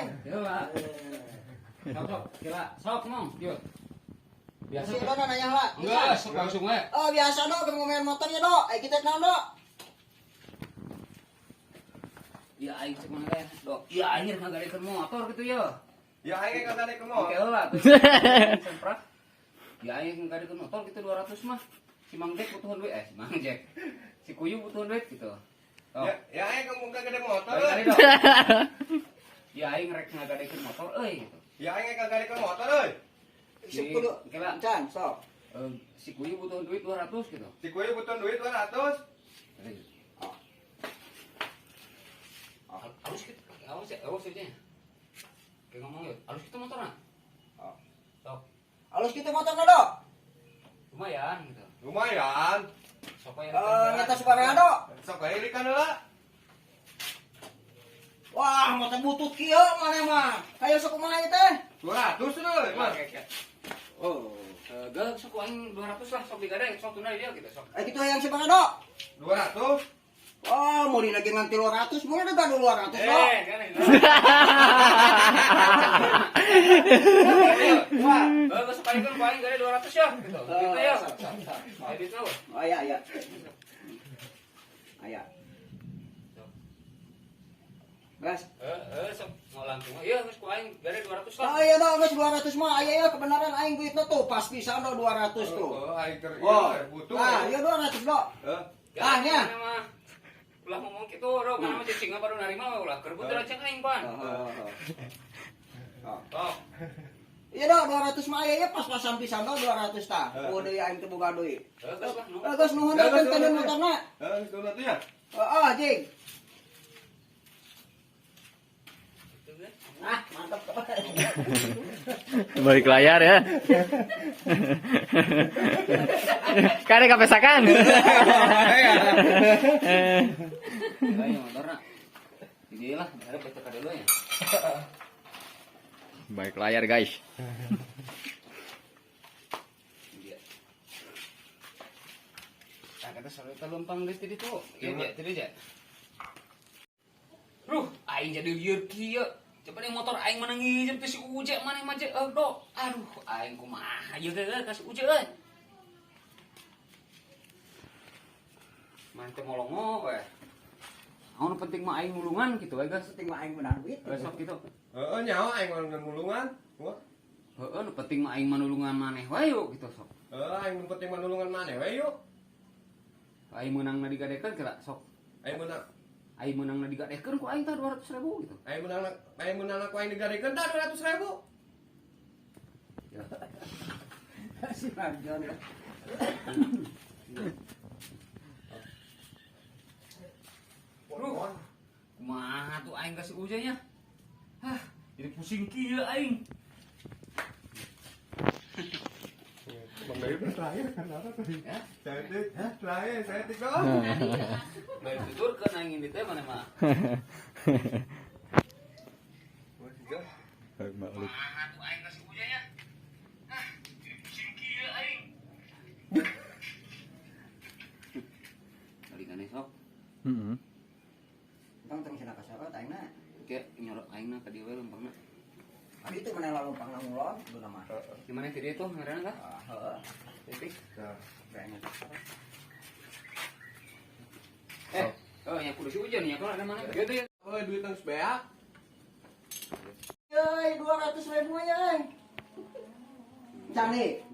aing. Yo, Pak. Sok sok, kira sok ngomong, yuk. Biasa. Si Dona nanya lah. Enggak, sok langsung we. Oh, biasa do, keur ngomean motor ya do. Ai kita naon do? Ya aing cek mana teh, Dok. Ya aing rek ngagadekeun motor gitu ya. Ya aing ngagadekeun motor. Oke lah tuh. Semprak. Ya aing ngagadekeun motor gitu 200 mah. Si Mang Jack butuhan duit, si Mang Jack. Si Kuyu butuhan duit gitu. Oh. Ya, ya aing ngagadekeun motor. Balik tadi, Dok. Ya aing rek ngagadekeun motor euy gitu. Ya aing ngagadekeun motor euy. Si kudu. Kira. Can, sok. Si Kuyu butuh duit 200 gitu. Si Kuyu butuh duit 200. Halus gitu. Awas ya, awas aja. Kayak ngomong ya, halus gitu motornya. Oh. Sok, Alus kitu motorna do. lumayan gitu. Lumayan. Sok aya. Eh, nyata suka do. Sok aing rikan heula. Wah, motor butut kieu maneh mah. Kayak sok kumaha ieu teh? 200 euy, Mas. Oh. Gak, sok aing 200 lah, sok digade, sok tunai dia gitu, sok. Eh kitu hayang sabaraha do? 200. Oh, mau lagi ngan 300, mau ada 200 do. Kan ini. Wah, geus sok aing kan aing gade 200 ya gitu. Gitu ya. Sok, sok, sok. Ayo duit tahu. Oh iya iya. Aya. Gas. Sok mau langsung. Iya, geus ku aing gade 200 lah. Oh iya dong, geus 200 mah aya ya kebenaran aing duitna tuh pas pisan do 200 tuh. Oh, aing keur Oh. ieu butuh. Ah, iya 200 do. Heuh. Ah, nya. Ulah ngomong gitu, do, mana mah cicing baru narima ulah keur butuh cek aing pan. Oh. Sok. Iya do 200 mah aya ya pas-pasan pisan do 200 tah. Oh deui aing teu boga deui. Geus lah. Eh geus nuhun teh teh motorna. Heeh, geus 200 nya. Heeh, jing. Ah, mantap. Balik layar ya. Kare kapesakan. Ayo motorna. Jadi lah, ada baca dulu ya. Balik layar guys. Iya. Ah, kata selalu lumpang geus tadi tuh. Iya, iya, tadi aja. Ruh, aing jadi lieur kieu. Coba nih motor aing mana ngijem teh si Uje mana mah je do. Aduh, aing kumaha ieu teh ka si Uje euy. Mantep molongo we. Anu penting mah aing nulungan gitu we guys. Penting mah aing menang duit. Besok gitu. Heeh, nyawa aing mah nulungan. Wah. Heeh, nu penting mah aing manulungan maneh we yuk gitu sok. Heeh, aing nu penting mah nulungan maneh we yuk. Aing meunang digadekeun kira sok. Aing meunang. Aing meunang digadekeun ku aing tah 200.000 gitu. Aing meunang ku aing digadekeun tah 200.000. Ya. Si Marjon ya. Ruh. Kumaha tuh aing kasih ujanya? Hah, jadi pusing kieu aing. Bang Bayu terakhir kan apa tadi? Ya? Saya terakhir, saya tik doang. Baru tuturkeun aing ini teh mana mah. Kumaha tuh aing kasih ujanya? Hah, jadi pusing kieu aing. Balik aneh sok. Heeh. Tong tong cenah kasorot aingna. Oke, nyorot aingna ka dieu we lempangna. Adi teh mana lempang ngulon kudu mah. Gimana tadi itu ngaranna kah? Ah, heeh. Titik. Nah, Kayaknya. Oh, yang kudu si hujan ya, kalau ada mana? Gitu ya. oh duit geus beak. Euy, 200.000 aja euy. Cani.